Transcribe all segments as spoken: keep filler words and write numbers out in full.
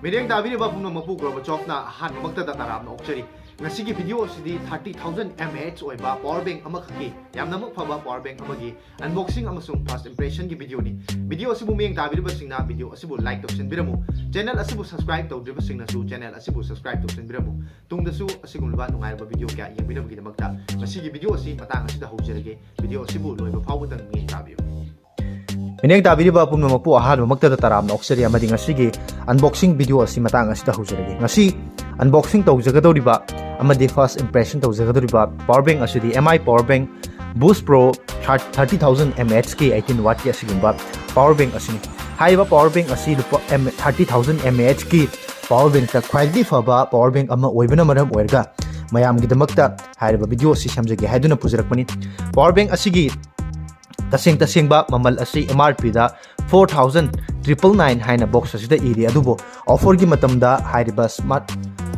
ꯃꯤꯠꯌꯦꯡ ꯇꯥꯕꯤꯔꯤꯕ ꯄꯨꯝꯅꯃꯛꯄꯨ ꯒ꯭ꯂꯣꯕꯜ ꯆꯣꯞꯅ ꯑꯍꯥꯟꯕꯃꯛꯇꯗ ꯇꯔꯥꯝꯅ ꯑꯣꯛꯆꯔꯤ꯫ ꯉꯁꯤꯒꯤ ꯚꯤꯗꯤꯑꯣ ꯑꯁꯤꯗꯤ thirty thousand mAh ꯑꯣꯏꯕ power bank ꯑꯃꯈꯛꯀꯤ, ꯌꯥꯝꯅꯃꯛ ꯐꯕ power bank ꯑꯃꯒꯤ unboxing ꯑꯃꯁꯨꯡ first impressionꯒꯤ ꯚꯤꯗꯤꯑꯣꯅꯤ꯫ ꯚꯤꯗꯤꯑꯣ ꯑꯁꯤꯕꯨ ꯃꯤꯠꯌꯦꯡ ꯇꯥꯕꯤꯔꯤꯕꯁꯤꯡꯅ ꯚꯤꯗꯤꯑꯣ ꯑꯁꯤꯕꯨ like ꯇꯧꯁꯤꯟꯕꯤꯔꯝꯃꯨ꯫ Channel ꯑꯁꯤꯕꯨ subscribe ꯇꯧꯗ꯭ꯔꯤꯕꯁꯤꯡꯅꯁꯨ channel ꯑꯁꯤꯕꯨ subscribe ꯇꯧꯁꯤꯟꯕꯤꯔꯝꯃꯨ꯫ ꯇꯨꯡꯗꯁꯨ ꯑꯁꯤꯒꯨꯝꯂꯕ ꯅꯨꯡꯉꯥꯏꯔꯕ ꯚꯤꯗꯤꯑꯣ ꯀꯌꯥ ꯌꯦꯡꯕꯤꯅꯕꯒꯤꯗꯃꯛꯇ ꯉꯁꯤꯒꯤ ꯚꯤꯗꯤꯑꯣ ꯑꯁꯤ ꯃꯇꯥꯡ ꯑꯁꯤꯗ ꯍꯧꯖꯔꯒꯦ꯫ ꯚꯤꯗꯤꯑꯣ ꯑꯁꯤꯕꯨ ꯂꯣꯏꯕ ꯐꯥꯎꯕꯗꯪ ꯃꯤꯠꯌꯦꯡ ꯇꯥꯕꯤꯌꯨ꯫ ꯃꯤꯠꯌꯦꯡ ꯇꯥꯕꯤꯔꯤꯕ ꯄꯨꯝꯅꯃꯛꯄꯨ ꯑꯍꯥꯟꯕꯃꯛꯇꯗ ꯇꯔꯥꯝꯅ ꯑꯣꯛꯆꯔꯤ ꯑꯃꯗꯤ ꯉꯁꯤꯒꯤ unboxing ꯚꯤꯗꯤꯑꯣ ꯑꯁꯤ ꯃꯇꯥꯡ ꯑꯁꯤꯗ ꯍꯧꯖꯔꯒꯦ꯫ ꯉꯁꯤ unboxing ꯇꯧꯖꯒꯗꯧꯔꯤꯕ ꯑꯃꯗꯤ first impression ꯇꯧꯖꯒꯗꯧꯔꯤꯕ power bank ꯑꯁꯤꯗꯤ M I power bank Boost Pro thirty thousand mAhꯀꯤ eighteen wattꯀꯤ ꯑꯁꯤꯒꯨꯝꯕ power bank ꯑꯁꯤꯅꯤ꯫ ꯍꯥꯏꯔꯤꯕ power bank ꯑꯁꯤ ꯂꯨꯄꯥ M-, thirty thousand mAhꯀꯤ power bankꯇ ꯈ꯭ꯋꯥꯏꯗꯒꯤ ꯐꯕ power bank ꯑꯃ ꯑꯣꯏꯕꯅ ꯃꯔꯝ ꯑꯣꯏꯔꯒ ꯃꯌꯥꯝꯒꯤꯗꯃꯛꯇ ꯍꯥꯏꯔꯤꯕ ꯚꯤꯗꯤꯑꯣ ꯑꯁꯤ ꯁꯦꯝꯖꯒꯦ ꯍꯥꯏꯗꯨꯅ ꯄꯨꯖꯔꯛꯄꯅꯤ꯫ Power bank ꯑꯁꯤꯒꯤ ꯇꯁꯦꯡ ꯇꯁꯦꯡꯕ ꯃꯃꯜ ꯑꯁꯤ M R Pꯗ four thousand triple nine ꯍꯥꯏꯅ box ꯑꯁꯤꯗ ꯏꯔꯤ, ꯑꯗꯨꯕꯨ offerꯒꯤ ꯃꯇꯝꯗ ꯍꯥꯏꯔꯤꯕ smart,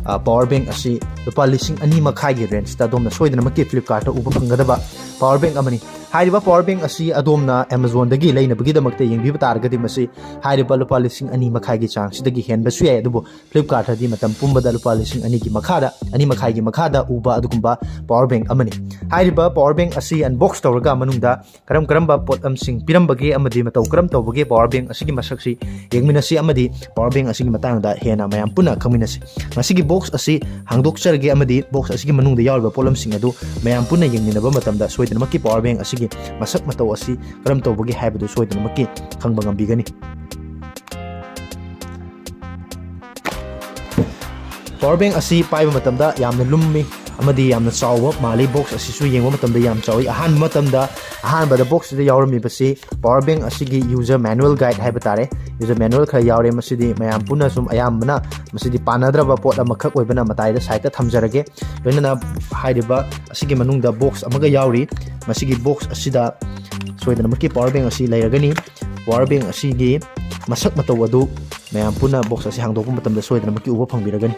ꯑ, power bank ꯑꯁꯤ ꯂꯨꯄꯥ ꯂꯤꯁꯤꯡ ꯑꯅꯤ ꯃꯈꯥꯏꯒꯤ rangeꯇ ꯑꯗꯣꯝꯅ ꯁꯣꯏꯗꯅꯃꯛꯀꯤ Flipkartꯇ ꯎꯕ ꯐꯪꯒꯗꯕ power bank ꯑꯃꯅꯤ꯫ ꯍꯥꯏꯔꯤꯕ power bank ꯑꯁꯤ ꯑꯗꯣꯝꯅ Amazonꯗꯒꯤ ꯂꯩꯅꯕꯒꯤꯗꯃꯛꯇ ꯌꯦꯡꯕꯤꯕ ꯇꯥꯔꯒꯗꯤ ꯃꯁꯤ ꯍꯥꯏꯔꯤꯕ ꯂꯨꯄꯥ ꯂꯤꯁꯤꯡ ꯑꯅꯤ ꯃꯈꯥꯏꯒꯤ ꯆꯥꯡꯁꯤꯗꯒꯤ ꯍꯦꯟꯕꯁꯨ ꯌꯥꯏ, ꯑꯗꯨꯕꯨ Flipkartꯇꯗꯤ ꯃꯇꯝ ꯄꯨꯝꯕꯗ ꯂꯨꯄꯥ ꯂꯤꯁꯤꯡ ꯑꯅꯤꯒꯤ ꯃꯈꯥꯗ, ꯑꯅꯤ ꯃꯈꯥꯏꯒꯤ ꯃꯈꯥꯗ ꯎꯕ ꯑꯗꯨꯒꯨꯝꯕ power bank ꯑꯃꯅꯤ꯫ ꯍꯥꯏꯔꯤꯕ power bank ꯑꯁꯤ unbox ꯇꯧꯔꯒ ꯃꯅꯨꯡꯗ ꯀꯔꯝ ꯀꯔꯝꯕ ꯄꯣꯠꯂꯝꯁꯤꯡ ꯄꯤꯔꯝꯕꯒꯦ ꯑꯃꯗꯤ ꯃꯇꯧ ꯀꯔꯝ ꯇꯧꯕꯒꯦ power bank ꯑꯁꯤꯒꯤ ꯃꯁꯛꯁꯤ ꯌꯦꯡꯃꯤꯟꯅꯁꯤ ꯑꯃꯗꯤ power bank ꯑꯁꯤꯒꯤ ꯃꯇꯥꯡꯗ ꯍꯦꯟꯅ ꯃꯌꯥꯝ ꯄꯨꯟꯅ ꯈꯪꯃꯤꯟꯅꯁꯤ꯫ ꯉꯁꯤꯒꯤ box ꯑꯁꯤ ꯍꯥꯡꯗꯣꯛꯆꯔꯒꯦ ꯑꯃꯗꯤ box ꯑꯁꯤꯒꯤ ꯃꯅꯨꯡꯗ ꯌꯥꯎꯔꯤꯕ ꯄꯣꯠꯂꯝꯁꯤꯡ ꯑꯗꯨ ꯃꯌꯥꯝ ꯄꯨꯟꯅ ꯌꯦꯡꯃꯤꯟꯅꯕ ꯃꯇꯝꯗ ꯁꯣꯏꯗꯅꯃꯛꯀꯤ power bank ꯑꯁꯤꯒꯤ ꯃꯁꯛ ꯃꯇꯧ ꯑꯁꯤ ꯀꯔꯝ ꯇꯧꯕꯒꯦ ꯍꯥꯏꯕꯗꯨ ꯁꯣꯏꯗꯅꯃꯛꯀꯤ ꯈꯪꯕ ꯉꯝꯕꯤꯒꯅꯤ꯫ Power bank ꯑꯁꯤ ꯄꯥꯏꯕ ꯃꯇꯝꯗ ꯌꯥꯝꯅ ꯂꯨꯝꯃꯤ ꯑꯃꯗꯤ ꯌꯥꯝꯅ ꯆꯥꯎꯕ ꯃꯥꯜꯂꯤ꯫ Box ꯑꯁꯤꯁꯨ ꯌꯦꯡꯕ ꯃꯇꯝꯗ ꯌꯥꯝ ꯆꯥꯎꯏ꯫ ꯑꯍꯥꯟꯕ ꯃꯇꯝꯗ, ꯑꯍꯥꯟꯕꯗ boxꯁꯤꯗ ꯌꯥꯎꯔꯝꯃꯤꯕꯁꯤ power bank ꯑꯁꯤꯒꯤ user manual guide ꯍꯥꯏꯕ ꯇꯥꯔꯦ, user manual ꯈꯔ ꯌꯥꯎꯔꯦ꯫ ꯃꯁꯤꯗꯤ ꯃꯌꯥꯝ ꯄꯨꯟꯅ ꯁꯨꯝ ꯑꯌꯥꯝꯕꯅ ꯃꯁꯤꯗꯤ ꯄꯥꯟꯅꯗ꯭ꯔꯕ ꯄꯣꯠ ꯑꯃꯈꯛ ꯑꯣꯏꯕꯅ ꯃꯇꯥꯏꯗ sideꯇ ꯊꯝꯖꯔꯒꯦ꯫ ꯂꯣꯏꯅꯅ ꯍꯥꯏꯔꯤꯕ ꯑꯁꯤꯒꯤ ꯃꯅꯨꯡꯗ box ꯑꯃꯒ ꯌꯥꯎꯔꯤ꯫ ꯃꯁꯤꯒꯤ box ꯑꯁꯤꯗ ꯁꯣꯏꯗꯅꯃꯛꯀꯤ power bank ꯑꯁꯤ ꯂꯩꯔꯒꯅꯤ꯫ Power bank ꯑꯁꯤꯒꯤ ꯃꯁꯛ ꯃꯇꯧ ꯑꯗꯨ ꯃꯌꯥꯝ ꯄꯨꯟꯅ box ꯑꯁꯤ ꯍꯥꯡꯗꯣꯛꯄ ꯃꯇꯝꯗ ꯁꯣꯏꯗꯅꯃꯛꯀꯤ ꯎꯕ ꯐꯪꯕꯤꯔꯒꯅꯤ꯫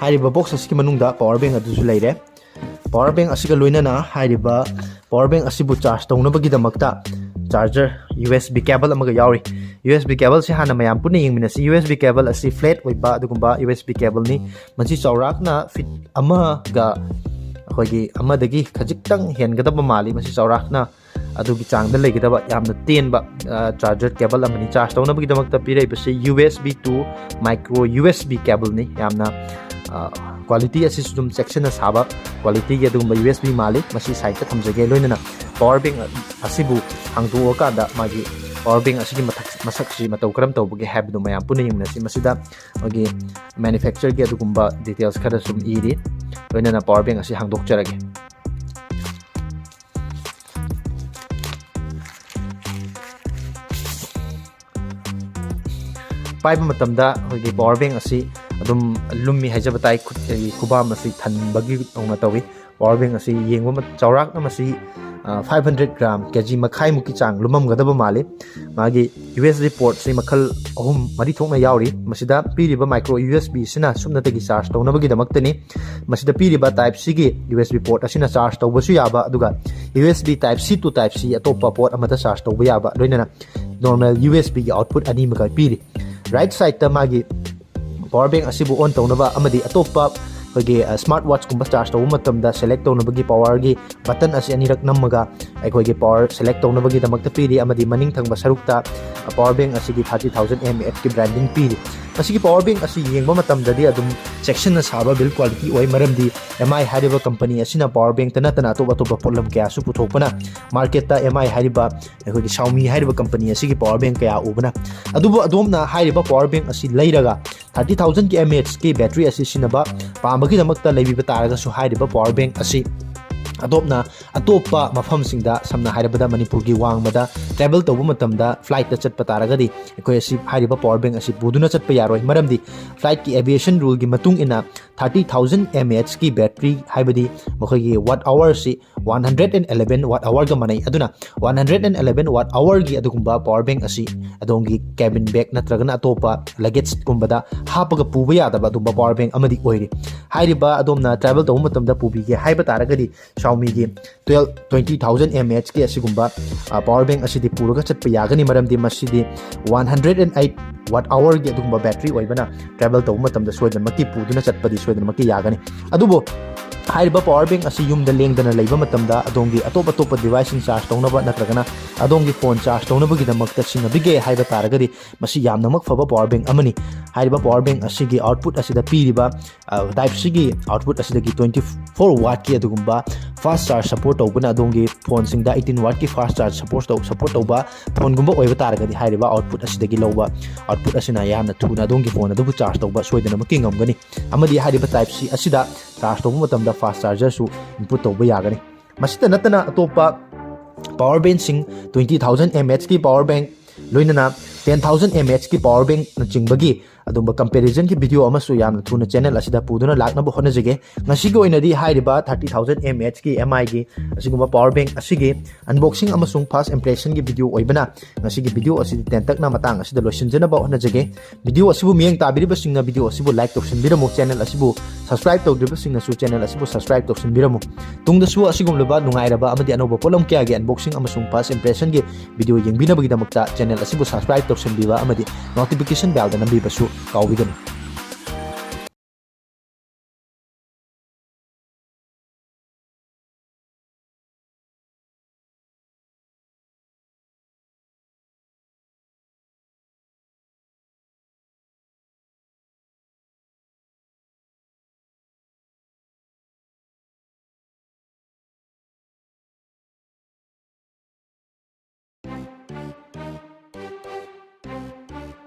ꯍꯥꯏꯔꯤꯕ box ꯑꯁꯤꯒꯤ ꯃꯅꯨꯡꯗ power bank ꯑꯗꯨꯁꯨ ꯂꯩꯔꯦ꯫ Power bank ꯑꯁꯤꯒ ꯂꯣꯏꯅꯅ ꯍꯥꯏꯔꯤꯕ power bank ꯑꯁꯤꯕꯨ charge ꯇꯧꯅꯕꯒꯤꯗꯃꯛꯇ charger U S B cable ꯑꯃꯒ ꯌꯥꯎꯔꯤ꯫ ꯌꯨ ꯑꯦꯁ ꯕꯤ ꯀꯦꯕꯜꯁꯤ ꯍꯥꯟꯅ ꯃꯌꯥꯝ ꯄꯨꯟꯅ ꯌꯦꯡꯃꯤꯟꯅꯁꯤ꯫ ꯌꯨ ꯑꯦꯁ ꯕꯤ ꯀꯦꯕꯜ ꯑꯁꯤ ꯐ꯭ꯂꯦꯠ ꯑꯣꯏꯕ ꯑꯗꯨꯒꯨꯝꯕ ꯌꯨ ꯑꯦꯁ ꯕꯤ ꯀꯦꯕꯜꯅꯤ꯫ ꯃꯁꯤ ꯆꯥꯎꯔꯥꯛꯅ ꯐꯤꯠ ꯑꯃꯒ ꯑꯩꯈꯣꯏꯒꯤ ꯑꯃꯗꯒꯤ ꯈꯖꯤꯛꯇꯪ ꯍꯦꯟꯒꯗꯕ ꯃꯥꯜꯂꯤ꯫ ꯃꯁꯤ ꯆꯥꯎꯔꯥꯛꯅ ꯑꯗꯨꯒꯤ ꯆꯥꯡꯗ ꯂꯩꯒꯗꯕ ꯌꯥꯝꯅ ꯇꯦꯟꯕ ꯆꯥꯔꯖꯔ ꯀꯦꯕꯜ ꯑꯃꯅꯤ꯫ ꯆꯥꯔꯖ ꯇꯧꯅꯕꯒꯤꯗꯃꯛꯇ ꯄꯤꯔꯛꯏꯕꯁꯤ U S B to micro U S B ꯀꯦꯕꯜꯅꯤ꯫ ꯌꯥꯝꯅ ꯀ꯭ꯋꯥꯂꯤꯇꯤ ꯑꯁꯤꯁꯨ ꯑꯗꯨꯝ ꯆꯦꯛꯁꯤꯟꯅ ꯁꯥꯕ ꯀ꯭ꯋꯥꯂꯤꯇꯤꯒꯤ ꯑꯗꯨꯒꯨꯝꯕ ꯌꯨ ꯑꯦꯁ ꯕꯤ ꯃꯥꯜꯂꯤ꯫ ꯃꯁꯤ ꯁꯥꯏꯠꯇ ꯊꯝꯖꯒꯦ꯫ ꯂꯣꯏꯅꯅ ꯄꯋꯥꯔ ꯕꯦꯡ ꯑꯁꯤꯕꯨ ꯍꯥꯡꯗꯣꯛꯑꯀꯥꯟꯗ ꯃꯥꯒꯤ ꯄꯋꯥꯔ ꯕꯦꯡ ꯑꯁꯤꯒꯤ ꯃꯊꯛ ꯃꯁꯛꯁꯤ ꯃꯇꯧ ꯀꯔꯝ ꯇꯧꯕꯒꯦ ꯍꯥꯏꯕꯗꯨ ꯃꯌꯥꯝ ꯄꯨꯟꯅ ꯌꯦꯡꯃꯤꯟꯅꯁꯤ꯫ ꯃꯁꯤꯗ ꯑꯩꯈꯣꯏꯒꯤ ꯃꯦꯅꯨꯐꯦꯛꯆꯔꯒꯤ ꯑꯗꯨꯒꯨꯝꯕ ꯗꯤꯇꯦꯜꯁ ꯈꯔ ꯁꯨꯝ ꯏꯔꯤ꯫ ꯂꯣꯏꯅꯅ ꯄꯋꯥꯔ ꯕꯦꯡ ꯑꯁꯤ ꯍꯥꯡꯗꯣꯛꯆꯔꯒꯦ꯫ ꯄꯥꯏꯕ ꯃꯇꯝꯗ ꯑꯩꯈꯣꯏꯒꯤ ꯄꯋꯥꯔ ꯕꯦꯡ ꯑꯁꯤ ꯑꯗꯨꯝ ꯂꯨꯝꯃꯤ ꯍꯥꯏꯖꯕ ꯇꯥꯏ꯫ ꯈꯨꯠ ꯑꯩꯒꯤ ꯈꯨꯕꯥꯝ ꯑꯁꯤ ꯊꯟꯕꯒꯤ ꯇꯧꯅ ꯇꯧꯏ꯫ ꯄꯋꯥꯔ ꯕꯦꯡ ꯑꯁꯤ ꯌꯦꯡꯕ ꯃ-, ꯆꯥꯎꯔꯥꯛꯅ ꯃꯁꯤ ꯐꯥꯏꯚ ꯍꯟꯗ꯭ꯔꯦꯠ ꯒ꯭ꯔꯥꯝ, ꯀꯦ ꯖꯤ ꯃꯈꯥꯏꯃꯨꯛꯀꯤ ꯆꯥꯡ ꯂꯨꯝꯃꯝꯒꯗꯕ ꯃꯥꯜꯂꯤ꯫ ꯃꯥꯒꯤ ꯌꯨ ꯑꯦꯁ ꯕꯤ ꯄꯣꯔꯠꯁꯤ ꯃꯈꯜ ꯑꯍꯨꯝ ꯃꯔꯤ ꯊꯣꯛꯅ ꯌꯥꯎꯔꯤ꯫ ꯃꯁꯤꯗ ꯄꯤꯔꯤꯕ ꯃꯥꯏꯀ꯭ꯔꯣ ꯌꯨ ꯑꯦꯁ ꯕꯤꯁꯤꯅ ꯁꯨꯞꯅꯇꯒꯤ ꯆꯥꯔꯖ ꯇꯧꯅꯕꯒꯤꯗꯃꯛꯇꯅꯤ꯫ ꯃꯁꯤꯗ ꯄꯤꯔꯤꯕ ꯇꯥꯏꯞ ꯁꯤꯒꯤ ꯌꯨ ꯑꯦꯁ ꯕꯤ ꯄꯣꯔꯠ ꯑꯁꯤꯅ ꯆꯥꯔꯖ ꯇꯧꯕꯁꯨ ꯌꯥꯕ, ꯑꯗꯨꯒ U S B type C to type C ꯑꯇꯣꯞꯄ ꯄꯣꯔꯠ ꯑꯃꯗ ꯆꯥꯔꯖ ꯇꯧꯕ ꯌꯥꯕ, ꯂꯣꯏꯅꯅ ꯅꯣꯔꯃꯦꯜ ꯌꯨ ꯑꯦꯁ ꯕꯤꯒꯤ ꯑꯥꯎꯠꯄꯨꯠ ꯑꯅꯤꯃꯛ ꯄꯤꯔꯤ꯫ ꯔꯥꯏꯠ ꯁꯥꯏꯠꯇ ꯃꯥꯒꯤ ꯄꯋꯥꯔ ꯕꯦꯡ ꯑꯁꯤꯕꯨ ꯑꯣꯟ ꯇꯧꯅꯕ ꯑꯃꯗꯤ ꯑꯇꯣꯞꯄ ꯑꯩꯈꯣꯏꯒꯤ ꯁ꯭ꯃꯥꯔꯠ ꯋꯥꯠꯆꯀꯨꯝꯕ ꯆꯥꯔꯖ ꯇꯧꯕ ꯃꯇꯝꯗ ꯁꯦꯂꯦꯛ ꯇꯧꯅꯕꯒꯤ ꯄꯋꯥꯔꯒꯤ ꯕꯇꯟ ꯑꯁꯤ ꯑꯅꯤꯔꯛ ꯅꯝꯃꯒ ꯑꯩꯈꯣꯏꯒꯤ ꯄꯋꯥꯔ ꯁꯦꯂꯦꯛ ꯇꯧꯅꯕꯒꯤꯗꯃꯛꯇ ꯄꯤꯔꯤ꯫ ꯑꯃꯗꯤ ꯃꯅꯤꯡ ꯊꯪꯕ ꯁꯔꯨꯛꯇ ꯄꯋꯥꯔ ꯕꯦꯡ ꯑꯁꯤꯒꯤ ꯊꯥꯔꯇꯤ ꯊꯥꯎꯖꯟ ꯑꯦꯝ ꯑꯦ ꯑꯦꯐꯀꯤ ꯕ꯭ꯔꯥꯟꯗꯤꯡ ꯄꯤꯔꯤ꯫ ꯃꯁꯤꯒꯤ ꯄꯋꯥꯔ ꯕꯦꯡ ꯑꯁꯤ ꯌꯦꯡꯕ ꯃꯇꯝꯗꯗꯤ ꯑꯗꯨꯝ ꯆꯦꯛꯁꯤꯟꯅ ꯁꯥꯕ ꯕꯤꯜ ꯀ꯭ꯋꯥꯂꯤꯇꯤ ꯑꯣꯏ, ꯃꯔꯝꯗꯤ ꯑꯦꯝ ꯑꯥꯏ ꯍꯥꯏꯔꯤꯕ ꯀꯝꯄꯅꯤ ꯑꯁꯤꯅ ꯄꯋꯥꯔ ꯕꯦꯡꯇ ꯅꯠꯇꯅ ꯑꯇꯣꯞ ꯑꯇꯣꯞꯄ ꯄꯣꯠꯂꯝ ꯀꯌꯥꯁꯨ ꯄꯨꯊꯣꯛꯄꯅ ꯃꯥꯔꯀꯦꯠꯇ ꯑꯦꯝ ꯑꯥꯏ ꯍꯥꯏꯔꯤꯕ ꯑꯩꯈꯣꯏꯒꯤ ꯁꯥꯎꯃꯤ ꯍꯥꯏꯔꯤꯕ ꯀꯝꯄꯅꯤ ꯑꯁꯤꯒꯤ ꯄꯋꯥꯔ ꯕꯦꯡ ꯀꯌꯥ ꯎꯕꯅ꯫ ꯑꯗꯨꯕꯨ ꯑꯗꯣꯝꯅ ꯍꯥꯏꯔꯤꯕ ꯄꯋꯥꯔ ꯕꯦꯡ ꯑꯁꯤ ꯂꯩꯔꯒ ꯊꯥꯔꯇꯤ ꯊꯥꯎꯖꯟꯒꯤ ꯑꯦꯝ ꯑꯦ ꯑꯦꯆꯀꯤ ꯕꯦꯇ꯭ꯔꯤ ꯑꯁꯤ ꯁꯤꯖꯤꯟꯅꯕ ꯄꯥꯝꯕꯒꯤꯗꯃꯛꯇ ꯂꯩꯕꯤꯕ ꯇꯥꯔꯒꯁꯨ ꯍꯥꯏꯔꯤꯕ ꯄꯋꯥꯔ ꯕꯦꯡ ꯑꯁꯤ ꯑꯗꯣꯝꯅ ꯑꯇꯣꯞꯄ ꯃꯐꯝꯁꯤꯡꯗ, ꯁꯝꯅ ꯍꯥꯏꯔꯕꯗ ꯃꯅꯤꯄꯨꯔꯒꯤ ꯋꯥꯡꯃꯗ ꯇ꯭ꯔꯦꯕꯜ ꯇꯧꯕ ꯃꯇꯝꯗ, ꯐ꯭ꯂꯥꯏꯠꯇ ꯆꯠꯄ ꯇꯥꯔꯒꯗꯤ ꯑꯩꯈꯣꯏ ꯑꯁꯤ ꯍꯥꯏꯔꯤꯕ ꯄꯋꯥꯔ ꯕꯦꯡ ꯑꯁꯤ ꯄꯨꯗꯨꯅ ꯆꯠꯄ ꯌꯥꯔꯣꯏ꯫ ꯃꯔꯝꯗꯤ ꯐ꯭ꯂꯥꯏꯠꯀꯤ ꯑꯦꯚꯤꯌꯦꯁꯟ ꯔꯨꯜꯒꯤ ꯃꯇꯨꯡ ꯏꯟꯅ ꯊꯥꯔꯇꯤ ꯊꯥꯎꯖꯟ ꯑꯦꯝ ꯑꯦ ꯑꯦꯆꯀꯤ ꯕꯦꯇ꯭ꯔꯤ, ꯍꯥꯏꯕꯗꯤ ꯃꯈꯣꯏꯒꯤ ꯋꯥꯠ ꯑꯋꯥꯔꯁꯤ one hundred and eleven watt ꯑꯋꯥꯔꯒ ꯃꯥꯟꯅꯩ꯫ ꯑꯗꯨꯅ one hundred and eleven watt ꯑꯋꯥꯔꯒꯤ ꯑꯗꯨꯒꯨꯝꯕ ꯄꯋꯥꯔ ꯕꯦꯡ ꯑꯁꯤ ꯑꯗꯣꯝꯒꯤ ꯀꯦꯕꯤꯟ ꯕꯦꯒ ꯅꯠꯇ꯭ꯔꯒꯅ ꯑꯇꯣꯞꯄ ꯂꯒꯦꯖꯀꯨꯝꯕꯗ ꯍꯥꯞꯄꯒ ꯄꯨꯕ ꯌꯥꯗꯕ ꯑꯗꯨꯒꯨꯝꯕ ꯄꯋꯥꯔ ꯕꯦꯡ ꯑꯃꯗꯤ ꯑꯣꯏꯔꯤ꯫ ꯍꯥꯏꯔꯤꯕ ꯑꯗꯣꯝꯅ travel ꯇꯧꯕ ꯃꯇꯝꯗ ꯄꯨꯕꯤꯒꯦ ꯍꯥꯏꯕ ꯇꯥꯔꯒꯗꯤ Xiaomi ꯒꯤ twelve twenty thousand mAh ꯀꯤ ꯑꯁꯤꯒꯨꯝꯕ power bank ꯑꯁꯤꯗꯤ ꯄꯨꯔꯒ ꯆꯠꯄ ꯌꯥꯒꯅꯤ꯫ ꯃꯔꯝꯗꯤ ꯃꯁꯤꯗꯤ one hundred and eight watt hour ꯒꯤ ꯑꯗꯨꯒꯨꯝꯕ battery ꯑꯣꯏꯕꯅ travel ꯇꯧꯕ ꯃꯇꯝꯗ ꯁꯣꯏꯗꯅꯃꯛꯀꯤ ꯄꯨꯗꯨꯅ ꯆꯠꯄꯗꯤ ꯁꯣꯏꯗꯅꯃꯛꯀꯤ ꯌꯥꯒꯅꯤ꯫ ꯑꯗꯨꯕꯨ ꯍꯥꯏꯔꯤꯕ power bank ꯑꯁꯤ ꯌꯨꯝꯗ ꯂꯦꯡꯗꯅ ꯂꯩꯕ ꯃꯇꯝꯗ ꯑꯗꯣꯝꯒꯤ ꯑꯇꯣꯞ ꯑꯇꯣꯞꯄ device ꯁꯤꯡ charge ꯇꯧꯅꯕ ꯅꯠꯇ꯭ꯔꯒꯅ ꯑꯗꯣꯝꯒꯤ phone charge ꯇꯧꯅꯕꯒꯤꯗꯃꯛꯇ ꯁꯤꯖꯤꯟꯅꯕꯤꯒꯦ ꯍꯥꯏꯕ ꯇꯥꯔꯒꯗꯤ ꯃꯁꯤ ꯌꯥꯝꯅꯃꯛ ꯐꯕ power bank ꯑꯃꯅꯤ꯫ ꯍꯥꯏꯔꯤꯕ power bank ꯑꯁꯤꯒꯤ output ꯑꯁꯤꯗ ꯄꯤꯔꯤꯕ Type C ꯒꯤ output ꯑꯁꯤꯗꯒꯤ twenty four watt ꯀꯤ ꯑꯗꯨꯒꯨꯝꯕ fast charge support ꯇꯧꯕꯅ ꯑꯗꯣꯝꯒꯤ phone ꯁꯤꯡꯗ eighteen watt ꯀꯤ fast charge support ꯇꯧ support ꯇꯧꯕ phone ꯒꯨꯝꯕ ꯑꯣꯏꯕ ꯇꯥꯔꯒꯗꯤ ꯍꯥꯏꯔꯤꯕ output ꯑꯁꯤꯗꯒꯤ ꯂꯧꯕ output ꯑꯁꯤꯅ ꯌꯥꯝꯅ ꯊꯨꯅ ꯑꯗꯣꯝꯒꯤ phone ꯑꯗꯨꯕꯨ charge ꯇꯧꯕ ꯁꯣꯏꯗꯅꯃꯛꯀꯤ ꯉꯝꯒꯅꯤ꯫ ꯑꯃꯗꯤ ꯍꯥꯏꯔꯤꯕ Type C ꯑꯁꯤꯗ charge ꯇꯧꯕ ꯃꯇꯝꯗ fast charger ꯁꯨ input ꯇꯧꯕ ꯌꯥꯒꯅꯤ꯫ ꯃꯁꯤꯇ ꯅꯠꯇꯅ ꯑꯇꯣꯞꯄ power bank ꯁꯤꯡ twenty thousand mAh ꯀꯤ power bank ꯂꯣꯏꯅꯅ ten thousand mAh ꯀꯤ power bank ꯅꯆꯤꯡꯕꯒꯤ ꯑꯗꯨꯝꯕ comparison ꯒꯤ video ꯑꯃꯁꯨ ꯌꯥꯝꯅ ꯊꯨꯅ channel ꯑꯁꯤꯗ ꯄꯨꯗꯨꯅ ꯂꯥꯛꯅꯕ ꯍꯣꯠꯅꯖꯒꯦ꯫ ꯉꯁꯤꯒꯤ ꯑꯣꯏꯅꯗꯤ ꯍꯥꯏꯔꯤꯕ thirty thousand mAh ꯀꯤ M I ꯒꯤ ꯑꯁꯤꯒꯨꯝꯕ power bank ꯑꯁꯤꯒꯤ unboxing ꯑꯃꯁꯨꯡ first impression ꯒꯤ video ꯑꯣꯏꯕꯅ ꯉꯁꯤꯒꯤ video ꯑꯁꯤꯗꯤ ꯇꯦꯟꯇꯛꯅ ꯃꯇꯥꯡ ꯑꯁꯤꯗ ꯂꯣꯏꯁꯤꯟꯖꯅꯕ ꯍꯣꯠꯅꯖꯒꯦ꯫ Video ꯑꯁꯤꯕꯨ ꯃꯤꯠꯌꯦꯡ ꯇꯥꯕꯤꯔꯤꯕꯁꯤꯡꯅ video ꯑꯁꯤꯕꯨ like ꯇꯧꯁꯤꯟꯕꯤꯔꯝꯃꯨ, channel ꯑꯁꯤꯕꯨ subscribe ꯇꯧꯗ꯭ꯔꯤꯕꯁꯤꯡꯅꯁꯨ channel ꯑꯁꯤꯕꯨ subscribe ꯇꯧꯁꯤꯟꯕꯤꯔꯝꯃꯨ꯫ ꯇꯨꯡꯗꯁꯨ ꯑꯁꯤꯒꯨꯝꯂꯕ ꯅꯨꯡꯉꯥꯏꯔꯕ ꯑꯃꯗꯤ ꯑꯅꯧꯕ ꯄꯣꯠꯂꯝ ꯀꯌꯥꯒꯤ unboxing ꯑꯃꯁꯨꯡ first impression ꯒꯤ video ꯌꯦꯡꯕꯤꯅꯕꯒꯤꯗꯃꯛꯇ channel ꯑꯁꯤꯕꯨ subscribe ꯇꯧꯁꯤꯟꯕꯤꯕ ꯑꯃꯗꯤ notification bell ꯗ ꯅꯝꯕꯤꯕꯁꯨ ꯀꯥꯎꯕꯤꯒꯅꯨ꯫